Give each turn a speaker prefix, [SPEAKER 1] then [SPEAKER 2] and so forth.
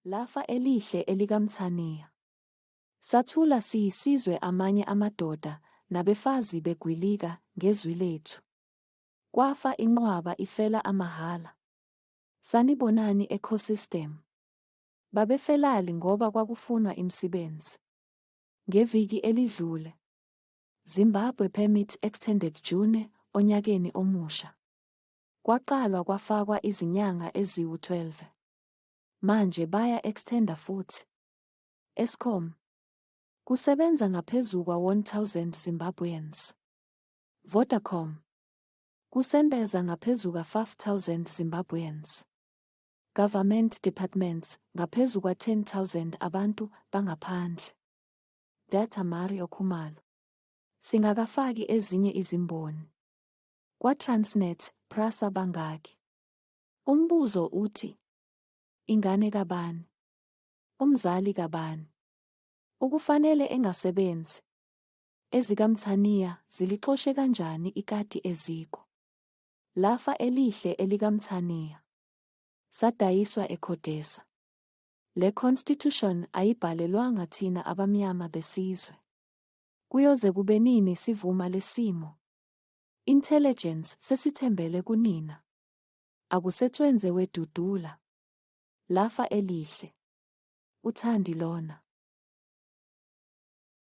[SPEAKER 1] Lafa elihle elikaMthaniya. Sathula siyisizwe amanye amadoda nabefazi begwilika ngezwi lethu. Kwafa inqwaba ifela amahhala. Sanibonani ecosystem. Babefelali ngoba kwakufunwa imsebenzi. Ngeviki elidlule. Zimbabwe permit extended June onyakeni omusha. Kwaqalwa kwafakwa izinyanga eziwu-12. Manje baya extenda futhi. Eskom. Kusebenza ngaphezukwa 1000 Zimbabweans. Vodacom. Kusembeza ngaphezuka 5000 Zimbabweans. Government departments ngaphezu kwa 10,000 abantu bangaphandle. Data Mario Khumalo. Singakafaki ezinye izimboni. Kwa-Transnet, Prasa bangaki? Umbuzo uthi, ingane kabani? Umzali kabani? Ukufanele engasebenzi. EzikaMthaniya zilixoshe kanjani ikati eziko? Lafa elihle elikaMthaniya. Sadayiswa eCodesa. Le constitution ayibhalelwanga thina abamnyama besizwe. Kuyoze kube nini sivuma lesimo? Intelligence sesithembele kunina. Akusetshwenze wedudula. Lafa elihle. Uthandi lona.